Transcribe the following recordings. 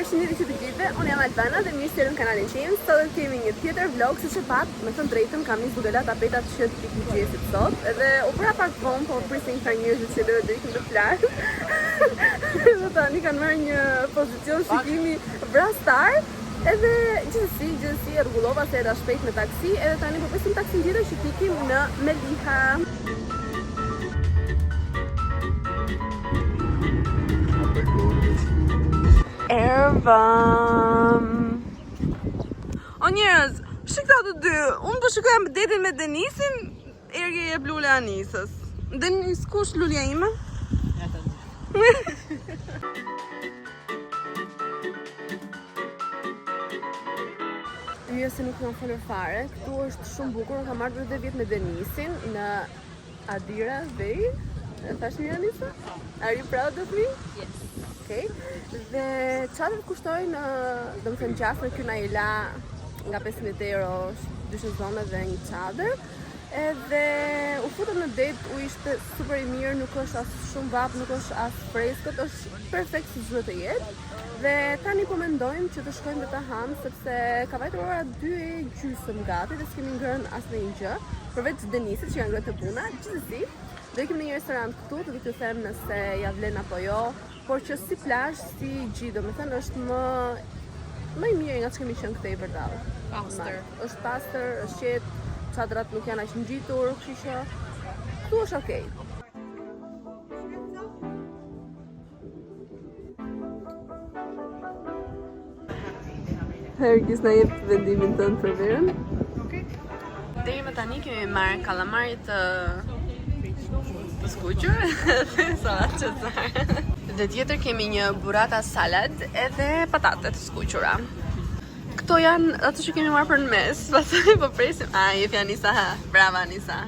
Përshëndetje që të gjithëve, unë jam Albana dhe mirë se erdhët në kanalin tim. Sot do të kemi një tjetër vlog, siç e patë, me thënë drejtën kam nisur duke la tapetat që të pikë mëngjesit sot, edhe u bëra pak vonë, po prisnin këta njerëzit që do të ikim në plazh. Dhe tani kanë marrë një pozicion shikimi vrastar. Edhe gjithsesi, gjithsesi e rregullova se erdha shpejt me taksi, edhe tani po presim taksin tjetër që të ikim në Meliha. Erdhëm. O njerëz, shih këta të dy. Unë po shikoja detin me Denisin, Ergi i jep lule Anisës. Denis, ku është lulja ime? Mirë se nuk kam folur fare. Këtu është shumë bukur. Unë kam ardhur dhe vjet me Denisin në Adira Bay. E thash mirë Anisa? Are you proud of me? Yes. Okej. Dhe çadrat kushtojnë, do të thënë gjasme ky na i la nga 15 euro, dy shezlonge dhe një çadër. Edhe u futëm në det, uji ishte super i mirë, nuk është as shumë vapë, nuk është as freskët, është perfekt si duhet të jetë. Dhe tani po mendojmë që të shkojmë dhe të hamë sepse ka vajtur ora 2 e gjysmë gati dhe s'kemi ngrënë asnjë gjë, përveç Denisit që ka ngrënë te puna. Gjithsesi, do ikim në një restorant këtu, do t'ju them nëse ja vlen apo jo, por që si plazh, si gji, domethënë është më më i mirë nga ç'kemi qenë këtej vërdallë. Pastër. Është pastër, është qetë, çadrat nuk janë aq ngjitur, kështu që këtu është okay. Ergys na jep vendimin tënd për verën. Okej. Deri më tani kemi marrë kalamari të të skuqur dhe sallatë Cezar. Dhe tjetër kemi një burrata salad edhe patate të skuqura. Këto janë ato që kemi marrë për në mes, pastaj po presim. A, jep Anisa, ha. Bravo Anisa.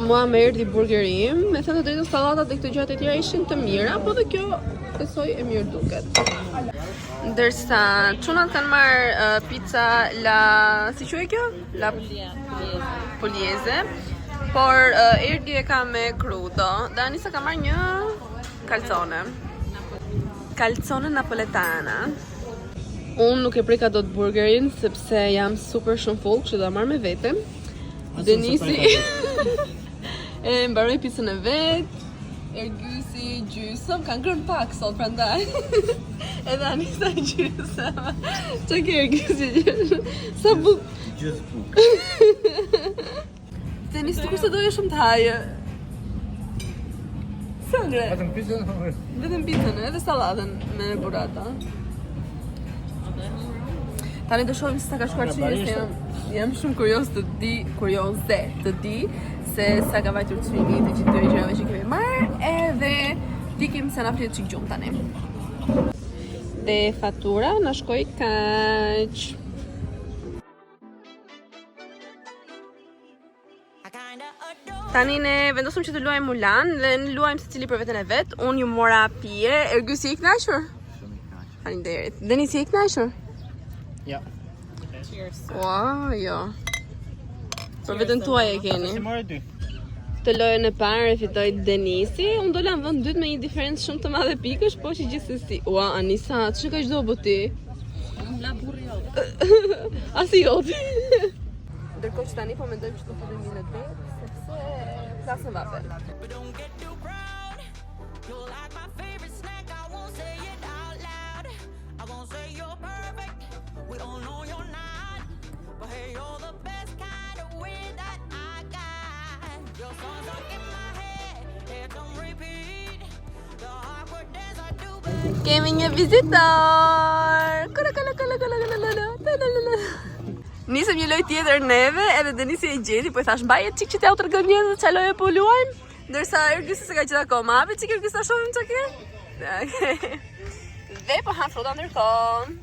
Mua më erdhi burgeri im, me thënë të drejtën sallatat dhe këto gjërat e tjera ishin të mira, po dhe kjo besoj e mirë duket. Ndërsa çunat kanë marrë uh, pizza la, si quhet kjo? La Pugliese. Por uh, Erdi e ka me crudo. Dhe Anisa ka marrë një calzone. Calzone napoletana. Unë nuk e preka dot burgerin sepse jam super shumë full, kështu do ta marr me vete. Denisi e mbaroi picën e vet. Ergysi gjysëm, ka ngrënë pak sot prandaj. Edhe Anisa gjysëm. Çka ke Ergysi gjysëm? Sa buk. Gjithë buk. Denis, ti kurse doje shumë të haje. Sa ngre? Vetëm picën. Vetëm picën, edhe sallatën me burrata. Tani do shohim se sa ka shkuar çmimi, se jam, jam shumë kurioz të di, kurioze të di se sa ka vajtur çmimi i të gjithë këtyre gjërave që kemi marrë, edhe t'ikim se na flet çik gjumë tani. Dhe fatura na shkoi kaq. Tani ne vendosëm që të luajmë Mulan dhe ne luajmë secili për veten e vet. Unë ju mora pije. Ergys je i kënaqur? Shumë i kënaqur. Faleminderit. Denis je i kënaqur? Jo. Cheers. Ua, jo. Për veten tuaj e keni. Si more dy. Të lojën e parë e fitoi Denisi. Unë dola në vend dytë me një diferencë shumë të madhe pikësh, po që gjithsesi. Ua, Anisa, ç'është kaq dobët ti? Më la burri jot. Asi joti. Ndërkohë që tani po mendojmë që të futemi në det, sepse plasën vape. But don't get too proud. You're like my favorite snack. I won't say it out loud. I won't say you're perfect. We all know you're not. But hey, you're the best kind of weird that I got. Your song's stuck in my head. It's on repeat. The awkward dance I do, but Kemi një vizitor. Kula kula kula kula kula kula kula kula. Nisëm një lojë tjetër neve, edhe Denisi e gjeti, po i thash mbaje çik që t'ja u tregoj njerëzve çfarë loje po luajm. Ndërsa Ergysi s'e ka gjetur akoma. Hapi çik Ergys ta shohim çka ke. Okej. Dhe po han fruta ndërkohë.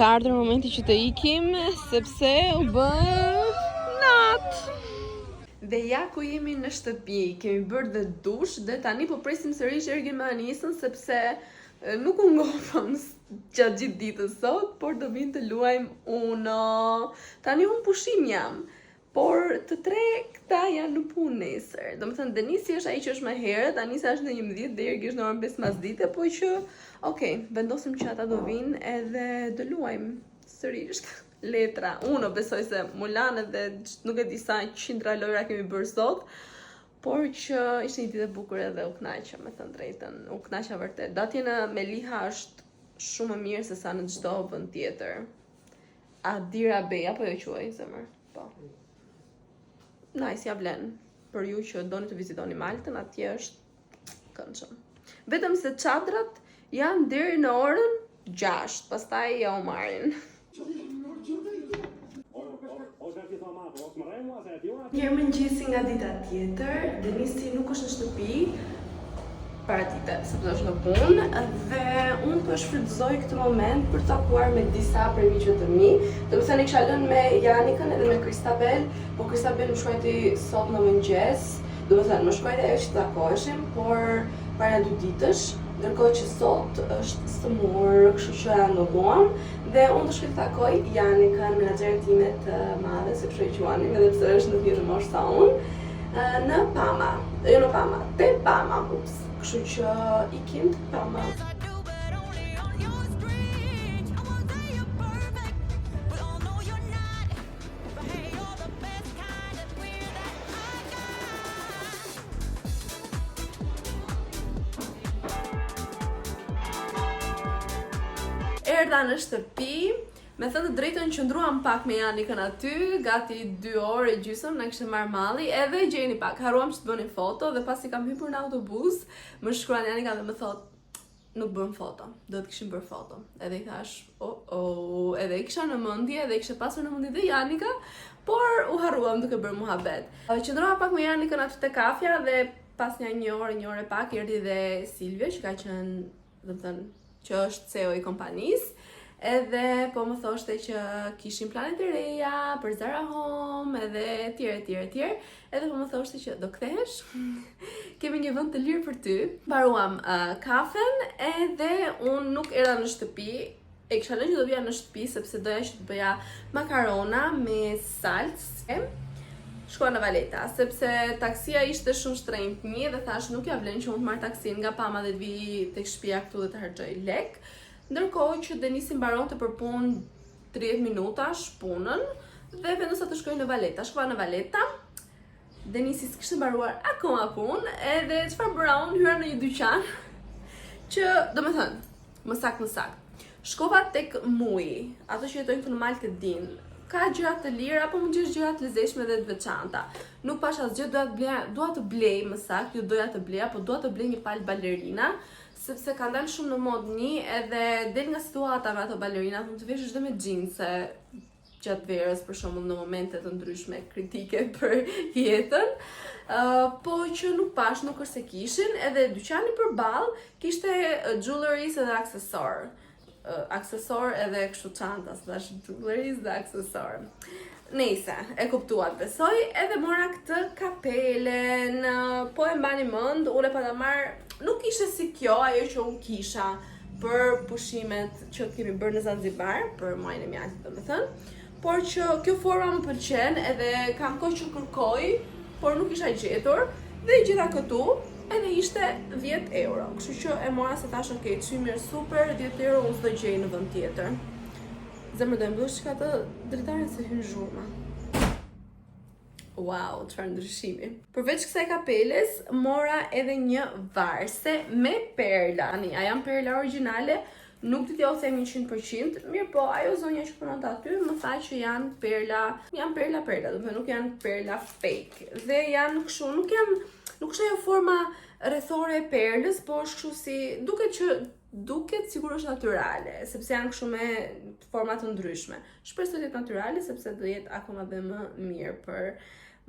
Ka ardhur momenti që të ikim sepse u bë natë. Dhe ja ku jemi në shtëpi, kemi bërë dhe dush dhe tani po presim sërish Ergin me Anisën sepse e, nuk u ngopëm s- gjatë gjithë ditës sot, por do vinë të luajmë Uno. Tani unë pushim jam. Por të tre këta janë në punë nesër. Domethënë Denisi është ai që është më herët, Anisa është në 11 dhe Ergi është në orën 5 masdite, po që okay, vendosim që ata do vinë edhe do luajmë sërisht letra. Unë besoj se Mulan edhe nuk e di sa qindra lojra kemi bërë sot, por që ishte një ditë e bukur edhe u kënaqa, me thënë drejtën, u kënaqa vërtet. Dhe atje në Meliha është shumë më mirë se sa në çdo vend tjetër. Adira Bay, apo jo quaj, zemër? Po. Nice, ja vlen. Për ju që doni të vizitoni Maltën, atje është këndshëm. Vetëm se çadrat janë deri në orën 6, pastaj ja u marrin. Mirëmëngjesi nga dita tjetër, Denisi nuk është në shtëpi paradite, sepse është në punë dhe unë po shfrytëzoj këtë moment për të takuar me disa prej miqve të mi. Domethënë e kisha lënë me Janikën edhe me Kristabel, po Kristabel më shkruajti sot në mëngjes, domethënë më shkruajti ajo që të takoheshim, por para dy ditësh, ndërkohë që sot është sëmur, kështu që e anulluam dhe unë do shkoj të takoj Janikën, menaxheren time të madhe, se kështu e quanim, edhe pse është në të njëjtën moshë sa unë, në Pama. Jo në Pama, te Pama, ups. Kështu që ikim te Pama. I do, but only on your screen. I won't say you're perfect. We all know you're not. But hey, you're the best kind of queer that I got. Erdha në shtëpi, me thënë të drejtën qëndruam pak me Janikën aty, gati 2 orë e gjysmë, na kishte marrë malli, edhe gjeni pak, harruam që të bënim foto dhe pasi kam hyrë në autobus, më shkruan Janika dhe më thot, nuk bëm foto, do të kishim bërë foto. Edhe i thash, oh, oh, edhe i kisha në mendje, edhe i kishe pasur në mendje dhe Janika, por u harruam duke bërë muhabet. Qëndrova pak me Janikën aty te kafja dhe pas një një orë, një orë e pak erdhi dhe Silvio që ka qenë, do të thënë, që është CEO i kompanisë, edhe po më thoshte që kishin plane të reja për Zara Home edhe tjerë tjerë tjerë, edhe po më thoshte që do kthehesh, kemi një vend të lirë për ty. Mbaruam kafen edhe unë nuk erdha në shtëpi, e kisha lënë që do vija në shtëpi sepse doja që të bëja makarona me salcë. Shkova në Valeta, sepse taksia ishte shumë shtrenjtë një dhe thash nuk ja vlen që unë të marr taksin nga Pama dhe të vi tek shtëpia këtu dhe të harxoj lek. Ndërkohë që Denisi mbaronte për punë 30 minutash punën dhe vendosa të shkoj në Valeta. Shkova në Valeta. Denisi s'kishte mbaruar akoma punë, edhe çfarë bëra unë, hyra në një dyqan që, domethënë, më sakt më sakt. Shkova tek Muji, ato që jetojnë këtu në Maltë e din. Ka gjëra të lira, apo mund gjesh gjëra të lezetshme dhe të veçanta. Nuk pash asgjë, doja të bleja, dua të blej më sakt, jo doja të bleja, po dua të blej një palë balerina, sepse kanë dalë shumë në modë një, edhe del nga situata me ato balerina, mund të veshësh edhe me xhinse gjatë verës, për shembull në momente të ndryshme kritike për jetën. Po që nuk pash, nuk është se kishin, edhe dyqani përballë kishte jewelries edhe aksesor. Aksesor edhe kështu çanta, slash jewelries dhe aksesor. Nejse, e kuptuat besoj, edhe mora këtë kapelen, po e mbani mend, unë e pata marr, nuk ishte si kjo, ajo që unë kisha për pushimet që kemi bërë në Zanzibar, për muajin e mjaltit domethënë, por që kjo forma më pëlqen edhe kam kohë që kërkoj, por nuk isha gjetur, dhe i gjeta këtu, edhe ishte 10 euro. Kështu që e mora se thash, ok, çmimi është super, 10 euro unë s'do gjej në vend tjetër. Zemër do e mbyllësh çka të dritaren se hyn zhurma. Wow, çfarë ndryshimi. Përveç kësaj kapeles, mora edhe një varse me perla. Tani, a janë perla origjinale? Nuk di t'ja u them 100%, mirë po, ajo zonja që punonte aty më tha që janë perla, janë perla perla, do të thënë nuk janë perla fake. Dhe janë kështu, nuk janë, nuk është ajo forma rrethore e perlës, po është kështu si, duket që duket sikur është natyrale, sepse janë kështu me forma të ndryshme. Shpresoj të jetë natyrale sepse do jetë akoma dhe më mirë për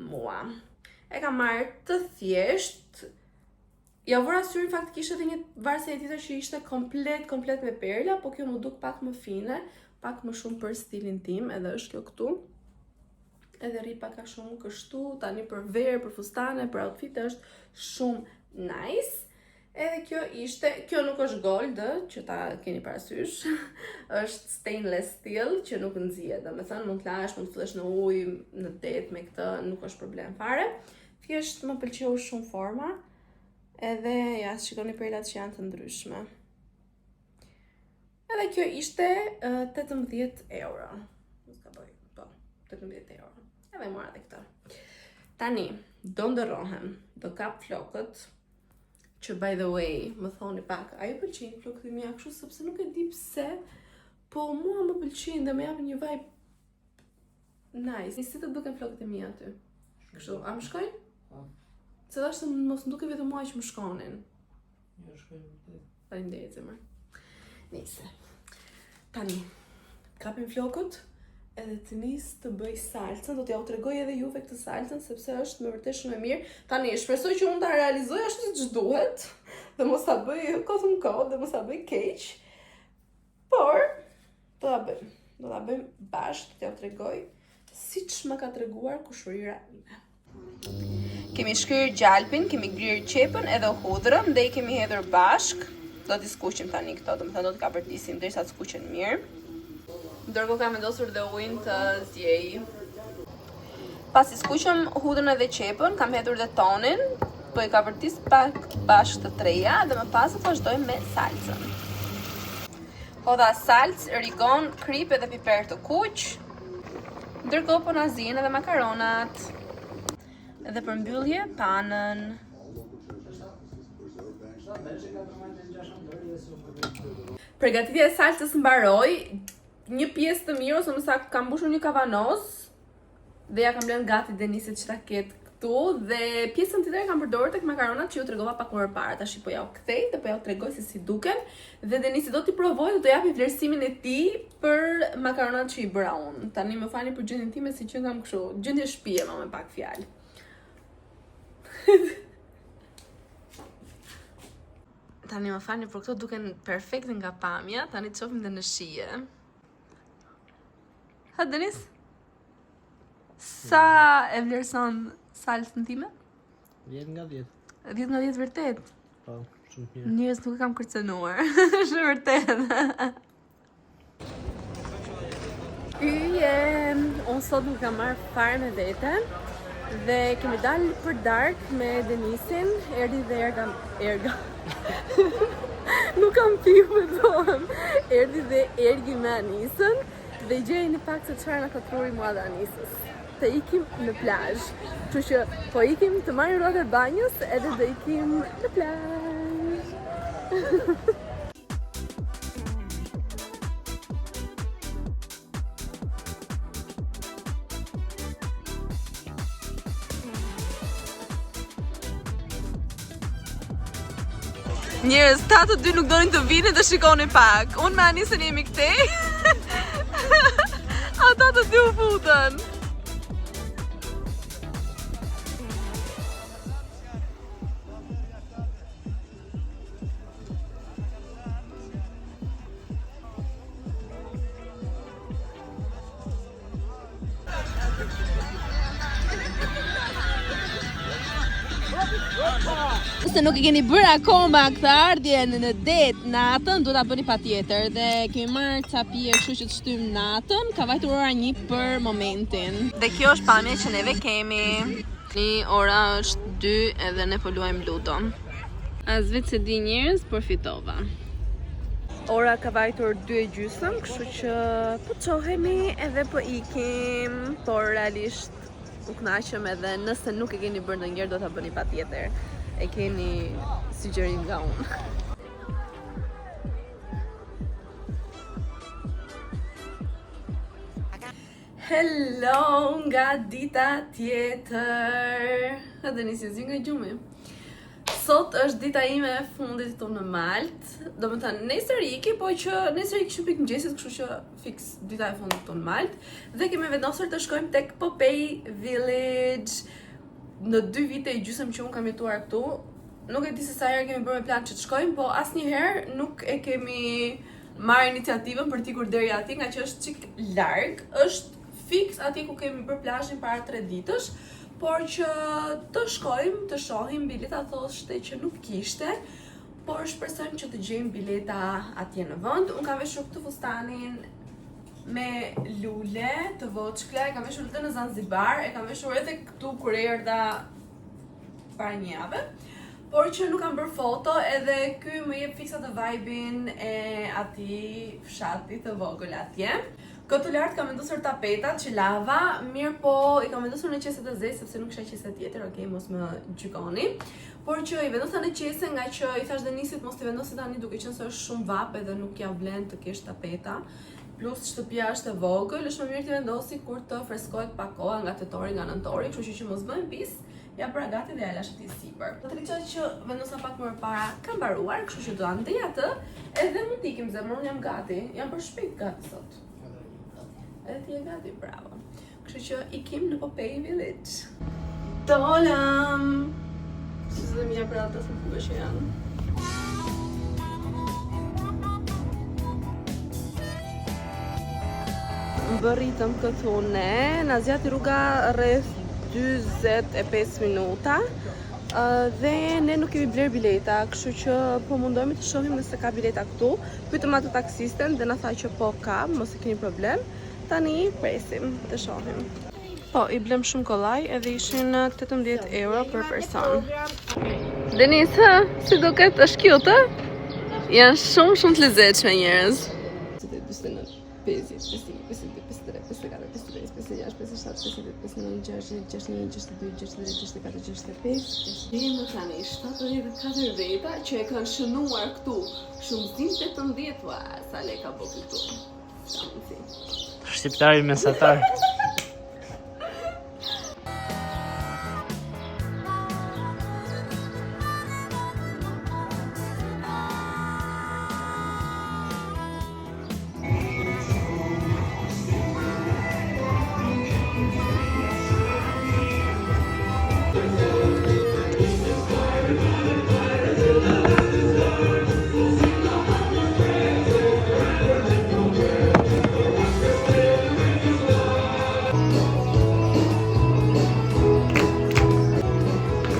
mua. E kam marrë të thjesht. Ja vora syrin, në fakt kishte edhe një varse tjetër që ishte komplet, komplet me perla, po kjo më duk pak më fine, pak më shumë për stilin tim, edhe është kjo këtu. Edhe rri pak a shumë kështu, tani për verë, për fustane, për outfit është shumë nice. Edhe kjo ishte, kjo nuk është gold, ë, që ta keni parasysh, është stainless steel që nuk nxihet, domethënë mund të lahesh, mund të futesh në ujë, në det me këtë, nuk është problem fare. Thjesht më pëlqeu shumë forma. Edhe ja, shikoni perlat që janë të ndryshme. Edhe kjo ishte uh, 18 euro. Mos gaboj, po, 18 euro. Edhe mora edhe këtë. Tani, do ndërrohem, do kap flokët, që by the way, më thoni pak, a ju pëlqejnë flokët e mia kështu sepse nuk e di pse, po mua më pëlqejnë dhe më japin një vibe nice. Si të duken flokët e mia aty? Kështu, a më shkojnë? Po. Se thashë të mos më duke vetëm mua që më shkonin. Jo, shkojnë vërtet. Faleminderit zemër. Nëse. Tani, kapim flokët edhe të nis të bëj salcën, do t'ja u tregoj edhe juve këtë salcën sepse është me vërtet shumë e mirë. Tani, shpresoj që unë ta realizoj ashtu siç duhet dhe mos ta bëj kot më kot dhe mos ta bëj keq. Por do ta bëjmë. Do ta bëjmë bashkë, do t'ja u tregoj siç më ka treguar kushërira ime. Kemi shkrirë gjalpin, kemi grirë qepën edhe hudhrën dhe i kemi hedhur bashk. Do t'i skuqim tani këto, domethënë do t'i kapërdisim derisa të skuqen mirë. Ndërkohë kam vendosur dhe ujin të ziej. Pasi skuqëm hudhrën edhe qepën, kam hedhur dhe tonin, po i kapërdis pak bashkë të treja dhe më pas do të vazhdojmë me salcën. Hodha salcë, rigon, kripë edhe piper të kuq. Ndërkohë po na zihen edhe makaronat. Dhe për mbyllje panën. Përgatitja e salcës mbaroi, një pjesë të mirë ose më saktë kam mbushur një kavanoz dhe ja kam lënë gati Denisit që ta ketë këtu dhe pjesën tjetër e kam përdorur tek makaronat që ju tregova pak më parë. Tash po ja u kthej dhe po ja u tregoj se si duken dhe Denisi do t'i provojë dhe do japi vlerësimin e tij për makaronat që i bëra unë. Tani më falni për gjendjen time si që kam kështu, gjendje shtëpie më me pak fjalë. Tani më falni, por këto duken perfekte nga pamja, tani të shohim dhe në shije. Ha Denis? Sa e vlerëson salcën time? 10 nga 10. 10 nga 10 vërtet. Po, shumë mirë. Njerëz nuk e kam kërcënuar. Është vërtet. Yje, unë sot nuk kam marrë fare me vete dhe kemi dalë për darkë me Denisin, erdhi dhe Erga, Erga. nuk kam piu me dohem. Erdhi dhe Ergi me Anisën dhe gjejeni pak se çfarë na tha truri mua dhe Anisës. Të ikim në plazh. Kështu që po ikim të marrim rrobat e banjës edhe do ikim në plazh. Njerëz, ta të dy nuk donin të vinin të shikonin pak. Unë me Anisën jemi këtej. Ata të dy u futën. Nëse nuk e keni bërë akoma këtë ardhje në det natën, duhet ta bëni patjetër dhe kemi marrë ca pije kështu që të shtym natën, ka vajtur ora 1 për momentin. Dhe kjo është pamja që neve kemi. Tani ora është 2 edhe ne po luajmë Ludo. As vetë s'e di njerëz, por fitova. Ora ka vajtur 2 e gjysëm, kështu që po çohemi edhe po ikim, por realisht u kënaqëm edhe nëse nuk e keni bërë ndonjëherë do ta bëni patjetër. E keni sugjerim nga unë. Hello nga dita tjetër. Edhe nisi zi nga gjumi. Sot është dita ime e fundit këtu në Maltë. Domethënë, nesër iki, po që nesër iki shumë pikë mëngjesit, kështu që fiks dita e fundit këtu në Maltë. Dhe kemi vendosur të shkojmë tek Popeye Village. Në dy vite i gjysëm që unë kam jetuar këtu, nuk e di se sa herë kemi bërë me plan që të shkojmë, po asnjëherë nuk e kemi marrë iniciativën për t'ikur deri aty, nga që është çik larg, është fiks atje ku kemi bërë plazhin para 3 ditësh, por që të shkojmë, të shohim, bileta thoshte që nuk kishte. Por shpresojmë që të gjejmë bileta atje në vend. Unë kam veshur këtë fustanin me lule të voçkla, e kam veshur edhe në Zanzibar, e kam veshur edhe këtu kur erdha para një jave. Por që nuk kam bërë foto edhe ky më jep fiks atë vibe-in e atij fshati të vogël atje. Këtu lart kam vendosur tapetat që lava, mirë po i kam vendosur në qese të zezë sepse nuk kisha qese tjetër, okay, mos më gjykoni. Por që i vendosa në qese nga që i thash Denisit mos t'i vendosi tani duke qenë se është shumë vapë edhe nuk ja vlen të kesh tapeta. Plus shtëpia është e vogël, është më mirë t'i vendosi kur të freskohet pak koha nga tetori, nga nëntori, kështu që që mos bëhen pis, ja bëra gati dhe ja lash atje sipër. Triçat që vendosa pak më parë kanë mbaruar, kështu që do ta ndej atë edhe mund të ikim zemër, unë jam gati, jam për shpejt gati sot. Edhe ti je gati, bravo. Kështu që ikim në Popeye Village. Dolam! Syzet e mia për atë sa bukur që janë. Mbërritëm këtu ne, na zgjati rruga rreth 45 minuta. Dhe ne nuk kemi bler bileta, kështu që po mundohemi të shohim nëse ka bileta këtu. Pyetëm atë taksisten dhe na tha që po ka, mos e keni problem. Tani presim të shohim. Po, i blem shumë kollaj edhe ishin 18 euro për person. Denis, hë, si duket, është cute, ë? Janë shumë shumë të lezetshme njerëz. 49, 50, 51, 52, 53, 54, 55, 56, 57, 58, 59, 60, 61, 62, 63, 64, 65. Deri më tani 74 veta që e kanë shënuar këtu. Shumëzim 18, ua, sa lek ka bo këtu. S'ka mundësi. Shqiptari mesatar.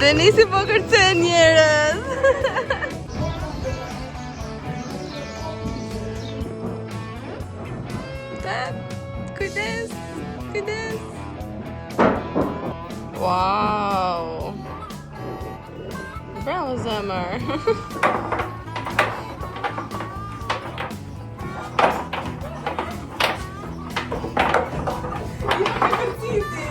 Denisi po kërcen njerëz. Tep, kujdes, kujdes. Wow. Bravo zemër. I'm finished.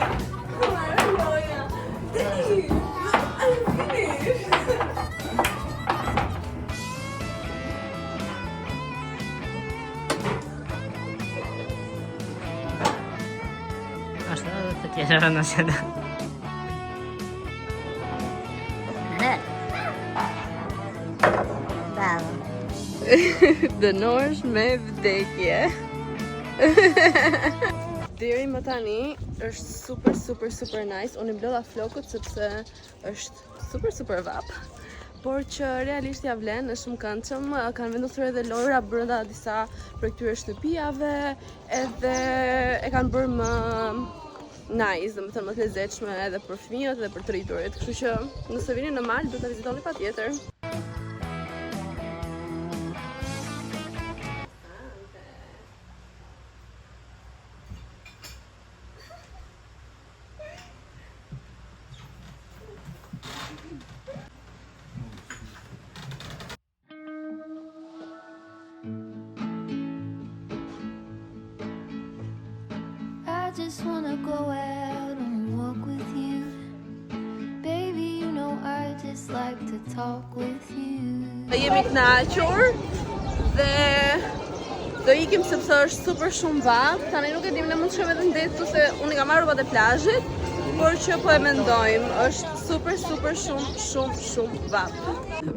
Ashtu edhe të tjera nëse da. Dhe. Bravo. Dënohesh me vdekje. Deri më tani është super super super nice. Unë i mblodha flokët sepse është super super vap. Por që realisht ja vlen, është shumë këndshëm. Kanë vendosur edhe lojra brenda disa prej këtyre shtëpiave, edhe e kanë bërë më nice, do të thënë më të lezetshme edhe për fëmijët edhe për të rriturit. Kështu që nëse vini në Mal, duhet ta vizitoni patjetër. I just wanna go out and walk with you. Baby, you know I just like to talk with you. Jemi kënaqur dhe do ikim sepse është super shumë vap. Tani nuk e dim ne mund të shkojmë edhe në det këtu se unë i kam marrë rrobat e plazhit, por që po e mendojmë, është super super shumë shumë shumë vap.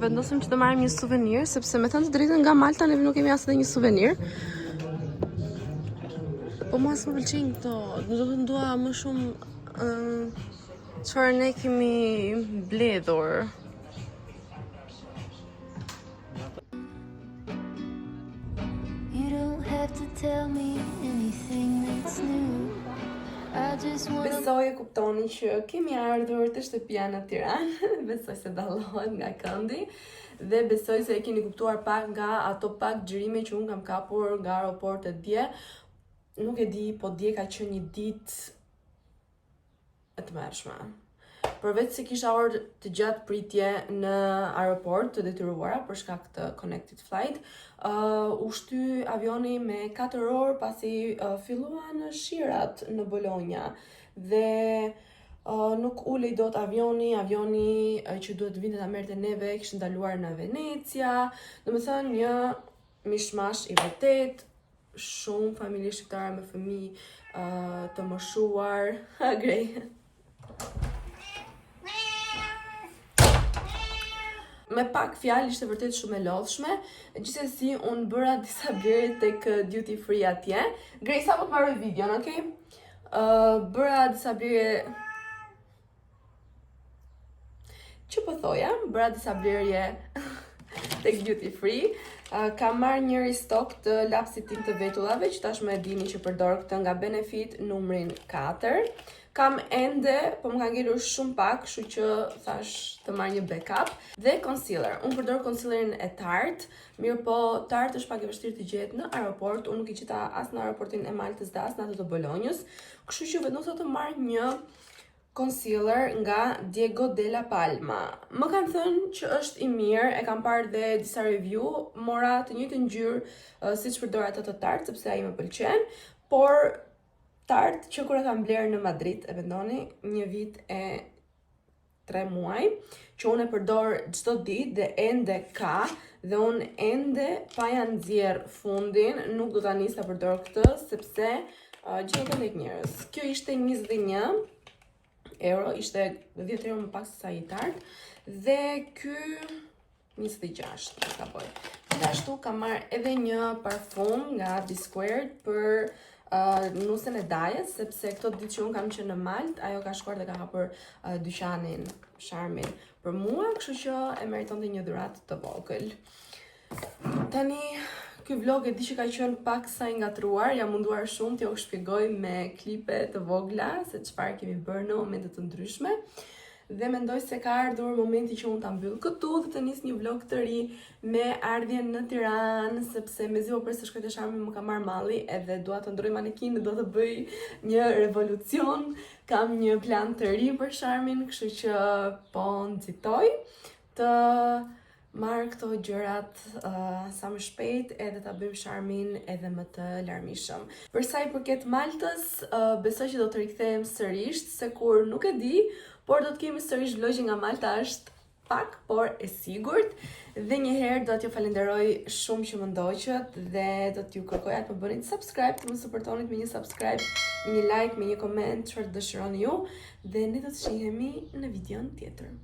Vendosëm që të marrim një suvenir sepse me thënë të drejtën nga Malta ne nuk kemi as edhe një suvenir. Po mua s'më pëlqejnë këto, do të thënë dua më shumë çfarë ne kemi mbledhur. You don't have to tell me anything that's new. I just wanna Besoj e kuptoni që kemi ardhur te shtëpia në Tiranë, besoj se dallohet nga këndi. dhe besoj se e keni kuptuar pak nga ato pak xhirime që unë kam kapur nga aeroportet dje. Nuk e di, po dje ka qenë një ditë e tmerrshme. Përveç se kisha orë të gjatë pritje në aeroport të detyruara për shkak të connected flight, u shty avioni me 4 orë pasi filluan shirat në Bologna dhe nuk ulej dot avioni, avioni që duhet të vinte ta merrte neve kishte ndaluar në Venecia, domethënë një mishmash i vërtet, shumë familje shqiptare me fëmijë të moshuar. Ha, Grey. Me pak fjalë ishte vërtet shumë e lodhshme. Gjithsesi unë bëra disa blerje tek duty free atje. Grey, sapo të mbaroj videon, okay? Bëra disa blerje Që po thoja, bëra disa blerje tek duty free. Kam marrë një restock të lapsit tim të vetullave, që tashmë e dini që përdor këtë nga Benefit numrin 4. Kam ende, po më ka ngelur shumë pak, kështu që thash të marr një backup. Dhe concealer. Unë përdor concealerin e Tarte, mirë po Tarte është pak e vështirë të gjehet në aeroport. Unë nuk i gjeta as në aeroportin e Maltës dhe as në atë të Bolonjës. Kështu që vendosa të marr një concealer nga Diego Della Palma. Më kanë thënë që është i mirë, e kam parë dhe disa review, mora të njëjtën ngjyrë siç përdor atë të Tarte, sepse ai më pëlqen, por Tarte që kur e kam blerë në Madrid, e mendoni, një vit e 3 muaj, që unë e përdor çdo ditë dhe ende ka, dhe unë ende pa ja nxjerr fundin, nuk do ta nis ta përdor këtë, sepse gjithë tek njerëz. Kjo ishte 21 euro, ishte 10 euro më pak se sa i Tarte, dhe ky 26, nuk ka boj. Gjithashtu kam marrë edhe një parfum nga Dsquared për nusen e dajës, sepse këto ditë që unë kam qenë në Malt, ajo ka shkuar dhe ka hapur dyqanin, Sharmin për mua, kështu që e meritonte një dhuratë të vogël. Tani, ky vlog e di që ka qenë pak sa i ngatruar, jam munduar shumë t'ju shpjegoj me klipe të vogla se çfarë kemi bërë në momente të ndryshme. Dhe mendoj se ka ardhur momenti që unë ta mbyll këtu dhe të nis një vlog të ri me ardhjen në Tiranë, sepse mezi po pres të shkoj te Sharmi, më ka marrë malli edhe dua të ndroj manekin, dua të bëj një revolucion. Kam një plan të ri për Sharmin, kështu që po nxitoj të marr këto gjërat sa më shpejt edhe ta bëjmë Sharmin edhe më të larmishëm. Për sa i përket Maltës, besoj që do të rikthehem sërish, se kur nuk e di, por do të kemi sërish vlogje nga Malta, është pak, por e sigurt. Dhe një herë do t'ju falenderoj shumë që më ndoqët dhe do t'ju kërkoja të më bënit subscribe, të më suportonit me një subscribe, me një like, me një koment, çfarë të dëshironi ju, dhe ne do të shihemi në videon tjetër.